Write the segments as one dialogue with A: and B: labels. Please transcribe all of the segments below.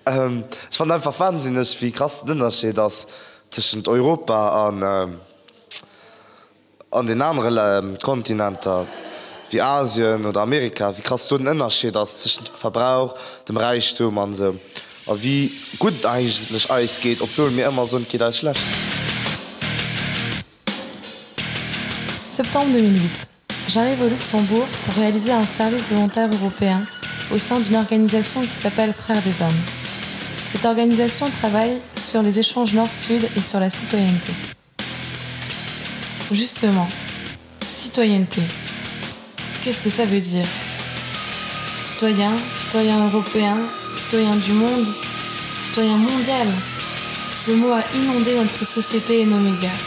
A: Ech fannen einfach wahnsinneg wéi krass den Ënnerscheed ass tëschent Europa an an den anere Kontinenter wéi Asien oder Amerika, wéi krass do den Ënnerscheed ass tëschent dem Verbrauch, dem Räichtum an esou a wéi gutt et eigentlech eis geet, obwuel mir ëmmer soen et geet eis schlecht.
B: Septembre 2008. J'arrive au Luxembourg pour réaliser un service volontaire européen au sein d'une organisation qui s'appelle Frères des hommes. Cette organisation travaille sur les échanges nord-sud et sur la citoyenneté. Justement, citoyenneté. Qu'est-ce que ça veut dire Citoyen, citoyen européen, citoyen du monde, citoyen mondial. Ce mot a inondé notre société et nos médias.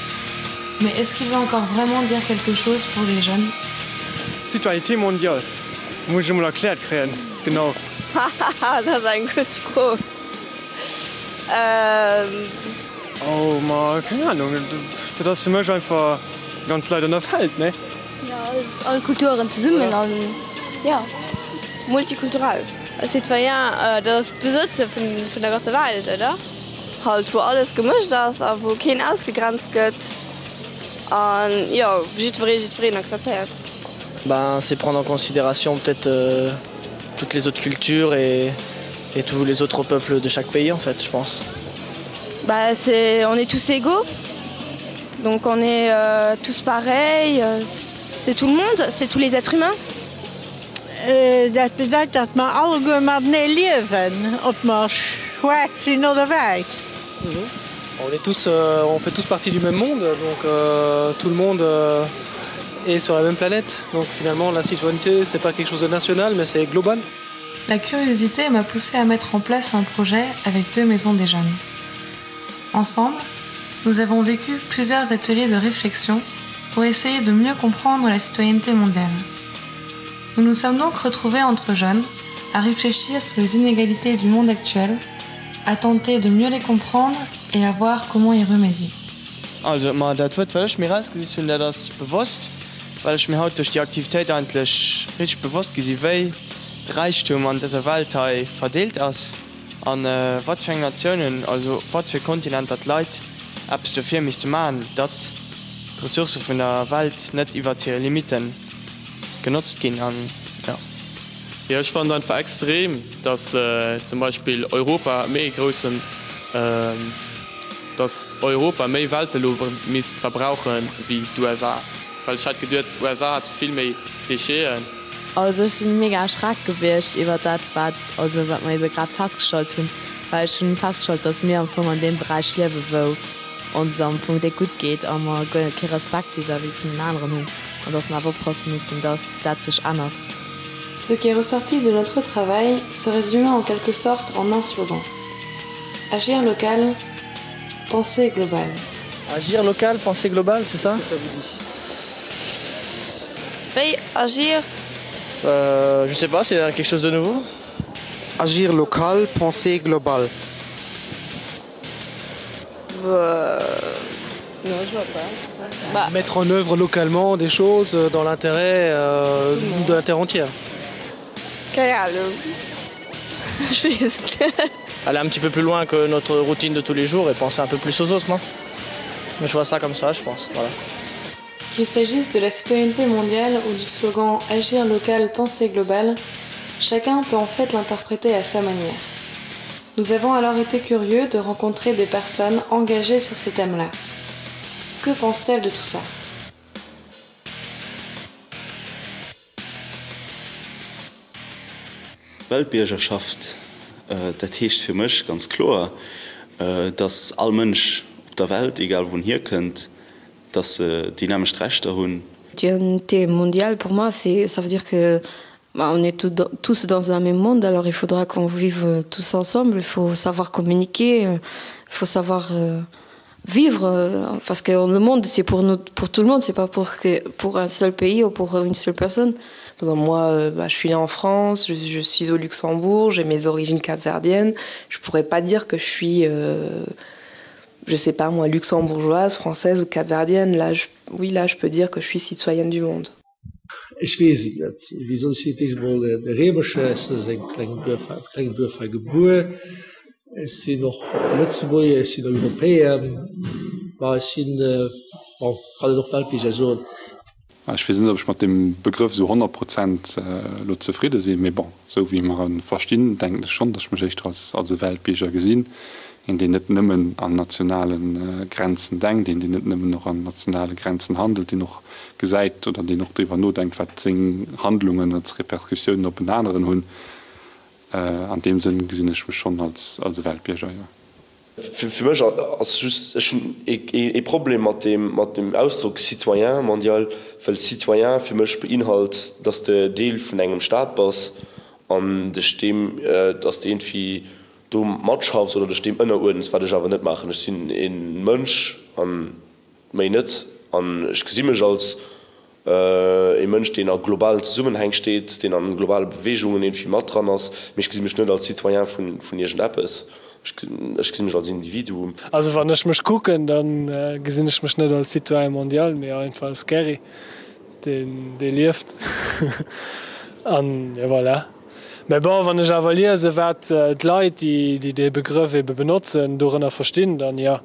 B: Mais est-ce qu'il veut encore vraiment dire quelque chose pour les jeunes
C: Citoyenneté mondiale muss ech emol erkläert kréien, genau.
D: Hahaha, dat ass eng gutt Fro.
C: Oh, ma keng Ahnung, dat ass fir mech einfach ganz Leit an der Welt, ne?
D: Jo, alles, all Kulturen zesummen an jo, multikulturell. Citoyen, dat ass d'Besëtze vun der ganzer Welt, oder? Halt wou alles gemëscht ass a wou keen ausgegrenzt gëtt an jo, jiddweree jiddwereen akzeptéiert.
E: Ben, c'est prendre en considération peut-être toutes les autres cultures et et tous les autres peuples de chaque pays en fait, je pense.
D: Bah c'est on est tous égaux donc on est euh, tous pareils, c'est tout le monde, c'est tous les êtres humains.
F: Dat bedeit, datt mer alleguer matenee liewen, ob mer schwaarz sinn oder wäiss.
C: On est tous, on fait tous partie du même monde, donc tout le monde est sur la même planète. Donc finalement la citoyenneté c'est pas quelque chose de national mais c'est global.
B: La curiosité m'a poussé à mettre en place un projet avec deux maisons des jeunes. Ensemble, nous avons vécu plusieurs ateliers de réflexion pour essayer de mieux comprendre la citoyenneté mondiale. Nous nous sommes donc retrouvés entre jeunes à réfléchir sur les inégalités du monde actuel, à tenter de mieux les comprendre et à voir comment y remédier.
E: Also, ma dat Wuert, wat ech mir erausgesicht hunn, dat ass bewosst, well ech mir haut duerch déi Aktivitéit eigentlech richteg bewosst gi sinn, wéi de Räichtum an dëser Welt hei verdeelt ass a wat fir eng Natiounen, also wat fir Kontinenter d'Leit eppes dofir misste maachen, datt d'Ressourcë vun der Welt net iwwert hir Limite genotzt ginn an jo.
G: Jo, ech fannen et einfach extrem, dass zum Beispill Europa méi e groussen, dass Europa méi Welt elo misst verbrauchen wéi d'USA, well ech hätt geduet d'USA hätt vill méi Décheten.
H: Also ech sinn mega erschreckt gewiescht iwwert dat wat, also wat mer ebe grad festgestallt hunn, well ech hunn festgestallt, dass mir am Fong an deem Beräich liewen, wou ons et am Fong déck gutt geet a mer guer net kee Respekt vis-à-vis vun den aneren hunn an dass mer awer oppasse mussen, dass dat sech ännert.
B: Ce qui est ressorti de notre travail se résumait en quelque sorte en un slogan. Agir local, penser global.
E: Agir local, penser global, c'est ça?
C: Qu'est-ce que ça vous dit?
D: Wéi agir?
E: Euh, je sais pas, c'est quelque chose de nouveau?
I: Agir local, penser global.
D: Euh, non, je vois pas.
C: Bah. Mettre en œuvre localement des choses dans l'intérêt euh, de la terre entière.
D: Keng Ahnung. Ech weess net.
E: Aller un petit peu plus loin que notre routine de tous les jours et penser un peu plus aux autres, non? Je vois ça comme ça, je pense, voilà.
B: Qu'il s'agisse de la citoyenneté mondiale ou du slogan Agir local, penser global, chacun peut en fait l'interpréter à sa manière. Nous avons alors été curieux de rencontrer des personnes engagées sur ces thèmes-là. Que pense-t-elle de tout ça?
J: Weltbiergerschaft, dat heescht fir mech ganz kloer, dass all Mënsch op der Welt, egal wou en hierkënnt, dass se déi nämmlecht Rechter hunn.
D: Citoyenneté mondiale pour moi c'est ça veut dire que bah, on est tout, tous dans un même monde alors il faudra qu'on vive tous ensemble il faut savoir communiquer il faut savoir euh, vivre euh, parce que le monde c'est pour nous pour tout le monde c'est pas pour que pour un seul pays ou pour une seule personne
K: Dans moi euh, bah, je suis né en France je, je suis au Luxembourg j'ai mes origines capverdiennes je pourrais pas dire que je suis euh, je sais pas moi luxembourgeoise française ou capverdienne là je, oui là je peux dire que je suis citoyenne du monde.
L: Ech weess et net. Wéi soll ech fir d'éischt emol de Reemercher, ech sinn a sengem klengen Duerf, klengen Duerf hei gebuer. Ech sinn och Lëtzebuerger, ech sinn Europäer, ma ech sinn, bon, kann een och Weltbierger soen.
M: Ech weess net, ob ech mat deem Begrëff esou 100 Prozent elo zefridde sinn, mee bon, esou wéi mer e verstinn, denken ech schonn, datt ech mech éischter als als e Weltbierger gesinn, een, deen net nëmmen an nationale Grenzen denkt, een, deen net nëmmen och an nationale Grenzen handelt, deen och gesäit oder deen och driwwer nodenkt, wat seng Handlungen als Repercussiounen op en aneren hunn. An deem Sënn gesinn ech mech schonn als als e Weltbierger, jo.
N: Fir mech ass just, ech hunn ee Problem mat deem, mat dem Ausdrock Citoyen mondial, well Citoyen fir mech beinhalt, dass de Deel vun engem Staat bass an dech deem, dass de iergendwéi do matschaffs oder dech deem ënneruerdens, wat ech awer net maachen. Ech sinn ee Mënsch an méi net an ech gesi mech als Ee Mënsch, deen a globalen Zesummenhäng steet, deen an globale Beweegungen iergendwéi mat dran ass, mee ech gesi mech net als Citoyen vun iergendeppes. Ech gesi mech als Individuum.
C: Also wann ech mech kucken, da gesinn ech mech net als Citoyen mondial, mee einfach als Gerry, deen dee lieft. An jo voilà. Mä bon, wann ech awer liesen, wat d'Leit, déi dee Begrëff ebe benotzen, dorënner verstinn, dann jo.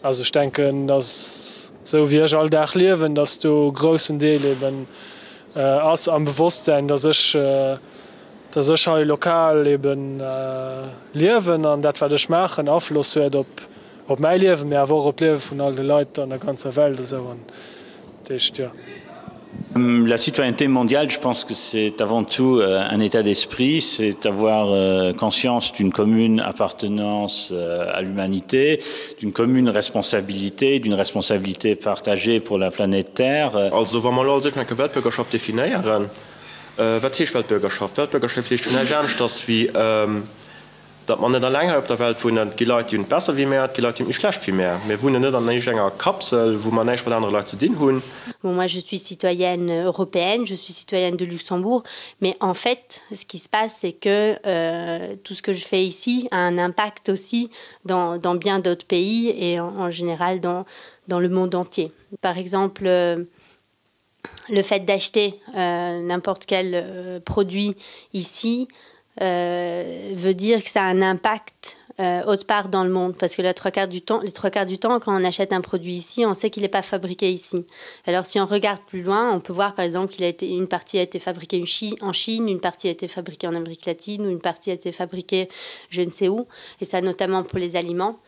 C: Also ech denken, dass esou wéi ech all Dag liewen, dass do e groussen Deel eben ass am Bewosstsäin, dass ech, dass ech hei lokal eben liewen an dat wat ech maachen Afloss huet op op mäi Liewen, mee awer och op d'Liewe vun all de Leit an der ganzer Welt esou an dat heescht jo.
O: La citoyenneté mondiale, je pense que c'est avant tout euh, un état d'esprit, c'est avoir euh, conscience d'une commune appartenance euh, à l'humanité, d'une commune responsabilité, d'une responsabilité partagée pour la planète Terre.
P: Also wa mer elo als éischt eng Kéier Weltbürgerschaft definéieren, Wat heescht Weltbürgerschaft? Weltbürgerschaft heescht jo näischt aneschters wéi, Datt mer net alleng hei op der Welt wunnen. Et gi Leit, déi hunn et besser wéi mär, et gi Leit, déi hunn et méi schlecht wéi mär. Mir wunnen net an iergendenger Kapsel, wou mer näischt mat anere Leit ze dinn hunn.
Q: Bon, moi je suis citoyenne européenne, je suis citoyenne de Luxembourg, mais en fait, ce qui se passe, c'est que euh, tout ce que je fais ici a un impact aussi dans, dans bien d'autres pays et en, en général dans, dans le monde entier. Par exemple, euh, le fait d'acheter euh, n'importe quel euh, produit ici euh, veut dire que ça a un impact euh, autre part dans le monde parce que la 3 quarts du temps les 3 quarts du temps quand on achète un produit ici on sait qu'il n'est pas fabriqué ici alors si on regarde plus loin on peut voir par exemple qu'il a été une partie a été fabriquée une chi en Chine une partie a été fabriquée en Amérique latine ou une partie a été fabriquée je ne sais où et ça notamment pour les aliments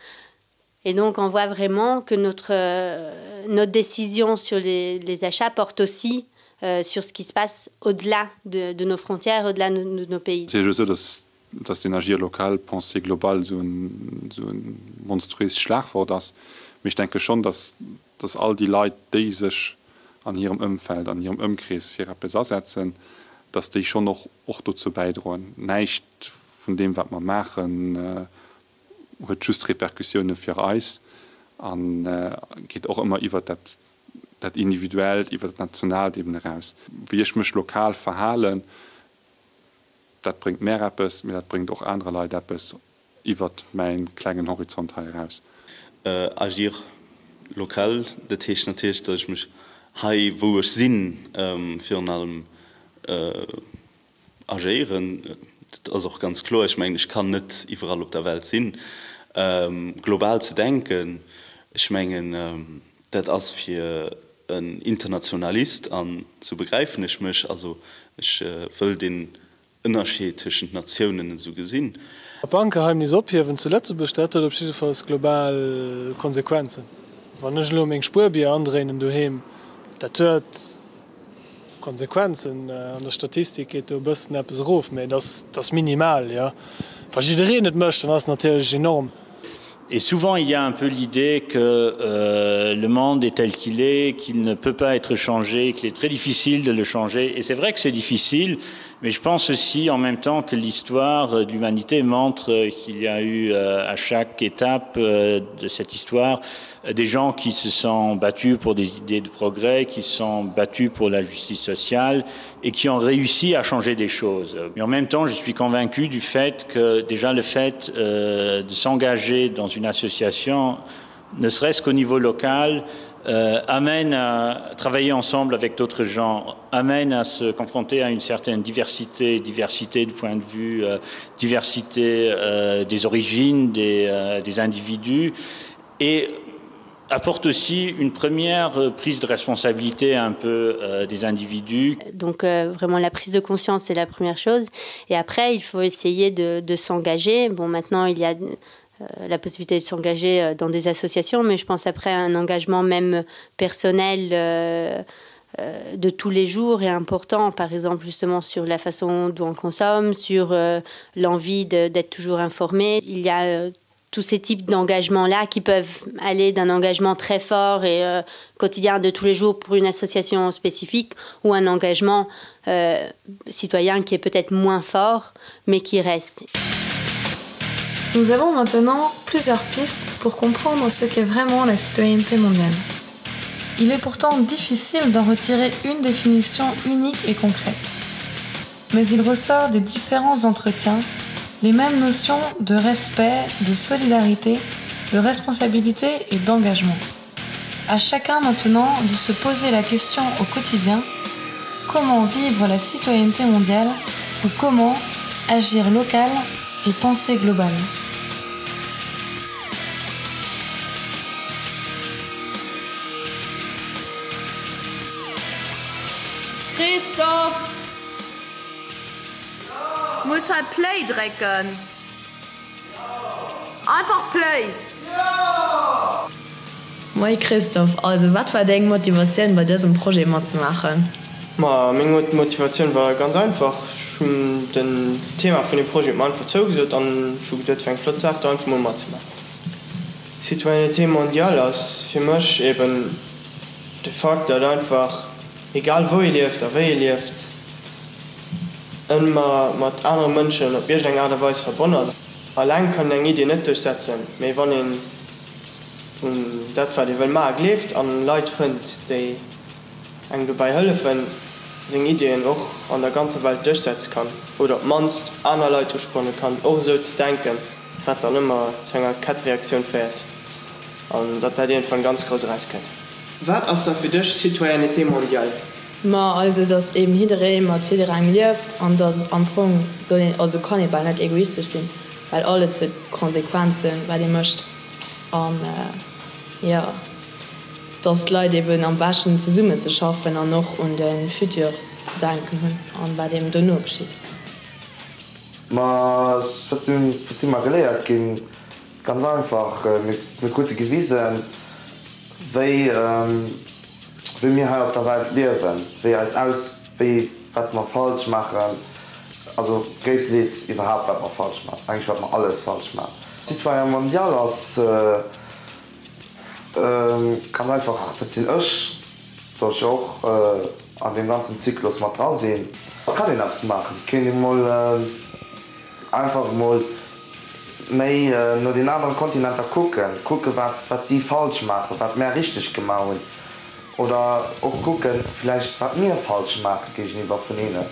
Q: et donc on voit vraiment que notre euh, notre décision sur les, les achats porte aussi euh, sur ce qui se passe au-delà de, de nos frontières au-delà de, de nos pays
M: C'est je dass dass den Agir local, penser global esou en esou en monstruéist Schlagwort ass, mee ech denke schonn, dass dass all déi Leit, déi sech an hirem Ëmfeld, an hirem Ëmkrees fir eppes asetzen, dass déi schonn och och dozou bäidroen. Näischt vun deem, wat mer maachen, huet just Repercussioune fir eis a geet och ëmmer iwwert dat dat Individuellt, iwwert dat Nationaalt eben eraus. Wéi ech mech lokal verhalen, dat bréngt mär eppes, mee dat bréngt och anere Leit eppes iwwert mäi klengen Horizont hei eraus.
J: Agir local, dat heescht natierlech, datt ech mech hei, wou ech sinn, virun allem agéieren. Dat ass och ganz kloer. Ech mengen, ech kann net iwwerall op der Welt sinn. Global ze denken, ech mengen, dat ass fir en Internationalist, an esou begräifen ech mech, also ech wëll deen Ënnerscheed tëschent Natiounen esou gesinn.
C: D'Bankgeheimnis ophiewen zu Lëtzebuerg, dat huet op jiddefalls global Konsequenzen. Wann ech elo meng Spuerbier andréinen doheem, dat huet Konsequenzen. An der Statistik geet do e bëssen eppes erof, mä et ass minimal, jo. Wa jiddereen et mécht, dann ass et natierlech enorm.
O: Et souvent il y a un peu l'idée que euh, le monde est tel qu'il est, qu'il ne peut pas être changé, qu'il est très difficile de le changer. Et c'est vrai que c'est difficile, mais je pense aussi en même temps que l'histoire de l'humanité montre qu'il y a eu euh, à chaque étape euh, de cette histoire des gens qui se sont battus pour des idées de progrès, qui se sont battus pour la justice sociale et qui ont réussi à changer des choses. Mais en même temps, je suis convaincu du fait que déjà le fait euh, de s'engager dans une association, ne serait-ce qu'au niveau local, euh, amène à travailler ensemble avec d'autres gens, amène à se confronter à une certaine diversité, diversité de point de vue, euh, diversité euh, des origines des, euh, des individus et apporte aussi une première euh, prise de responsabilité un peu euh, des individus.
Q: Donc euh, vraiment la prise de conscience c'est la première chose et après il faut essayer de, de s'engager. Bon maintenant il y a euh, la possibilité de s'engager euh, dans des associations, mais je pense après un engagement même personnel euh, euh, de tous les jours est important, par exemple justement sur la façon dont on consomme, sur euh, l'envie d'être toujours informé. Il y a euh, tous ces types d'engagement là qui peuvent aller d'un engagement très fort et euh, quotidien de tous les jours pour une association spécifique ou un engagement euh, citoyen qui est peut-être moins fort mais qui reste.
B: Nous avons maintenant plusieurs pistes pour comprendre ce qu'est vraiment la citoyenneté mondiale. Il est pourtant difficile d'en retirer une définition unique et concrète. Mais il ressort des différents entretiens les mêmes notions de respect, de solidarité, de responsabilité et d'engagement. À chacun maintenant de se poser la question au quotidien, comment vivre la citoyenneté mondiale ou comment agir local et penser global.
H: Christophe! Muss ech hei Play drécken? Einfach Play! Moie Christophe, also wat war deng Motivatioun bei dësem Projet matzemaachen?
E: Ma meng Motivatioun war ganz einfach, ech hunn den Thema vun dem Projet huet mer einfach zougesot an ech hu geduet, et wär eng flott Saach do einfach mol matzemaachen. Citoyenneté mondiale ass fir mech eben de Fakt, datt einfach egal wou ee lieft a wéi ee lieft, ëmmer mat anere Mënschen op iergendeng Aart a Weis verbonn ass. Alleng kann een eng Idee net duerchsetzen, mee wann een un dat wat ee wëll maache gleeft an Leit fënnt déi engem dobäi hëllefen, seng Ideeën och an der ganzer Welt duerchsetze kann oder op d'mannst aner Leit usporne kann och esou ze denken, wat dann ëmmer zu enger Kettereaktioun féiert an datt dat iergendwann ganz grouss erauskënnt. Wat ass da fir dech Citoyenneté mondiale?
H: Ma also dass eben jidderee mat jidderengem lieft an dass am Fong soll een, also kann ee bal net egoistesch sinn, well alles huet Konsequenzen wat ee mécht an jo dass d'Leit eben am beschten zesummen ze schaffen an och un de Futur ze denken hunn an wat eben dono geschitt.
A: Ma wat si mer geléiert ginn? Ganz einfach, mir krute gewisen, wéi wéi mir hei op der Welt liewen, wéi eis aus, wéi wat mer falsch maachen, also gréisstendeels iwwerhaapt wat mer falsch maachen, eigentlech wat mer alles falsch maachen. Citoyen mondial ass ganz einfach, dat sinn ech, do ech jo och an deem ganzen Zyklus mat dra sinn. Et kann een eppes maachen, et kéint ee mol einfach emol méi no den aneren Kontinenter kucken, kucken wat wat si falsch maachen, wat mär richteg gemaach hunn oder och kucken vläicht wat mir falsch maache géigeniwwer vun hinnen,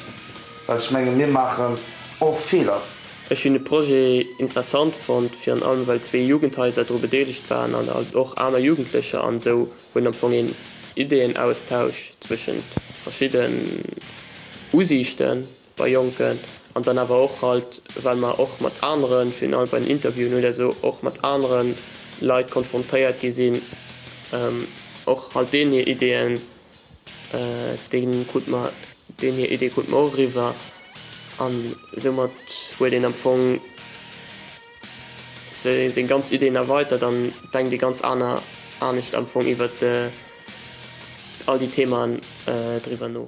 A: well ech menge mir maachen och Feeler.
G: Ech hunn de Projet interessant fonnt, virun allem well zwee Jugendhaiser dru bedeelegt waren an alt och aner Jugendlecher an esou hunn am Fong een Ideeënaustausch zwëschent verschidden Usiichten bei Jonken an dann awer och halt, well mer och mat aneren, virun allem bei den Interviewen oder esou, och mat anere Leit konfrontéiert gi sinn, och halt deenen hir Ideeën, déi krute mer, deenen hir Ideeë krute mer och eriwwer an soumat huet een am Fong seng ganz Ideeën erweitert an denkt ee ganz aner, anescht am Fong iwwert all déi Themaen driwwer no.